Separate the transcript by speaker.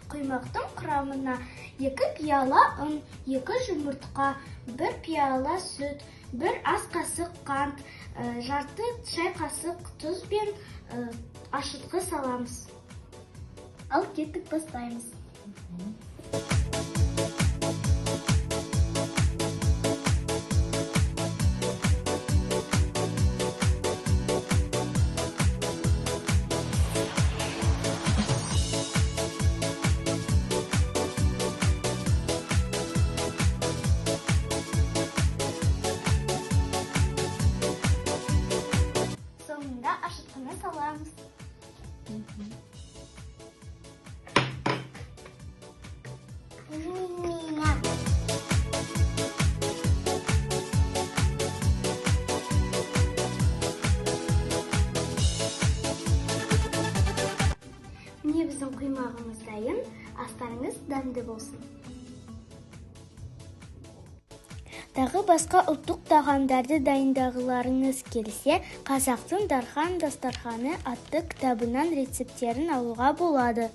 Speaker 1: Құймақтың құрамына 2 пиала ұн, 2 жұмыртқа, 1 пиала сүт, 1 ас қасық қант, жарты шай қасық тұз бен ашытқы саламыз. Ал кеттік, бастаймыз. Соңында ашытқыны саламыз. Міне, біздің құймағымыз дайын. Астарыңыз дәмді болсын. Тағы басқа ұлттық тағамдарды дайындағыларыңыз келсе, «Қазақтың дархан дастарханы» атты кітабынан рецепттерін алуға болады.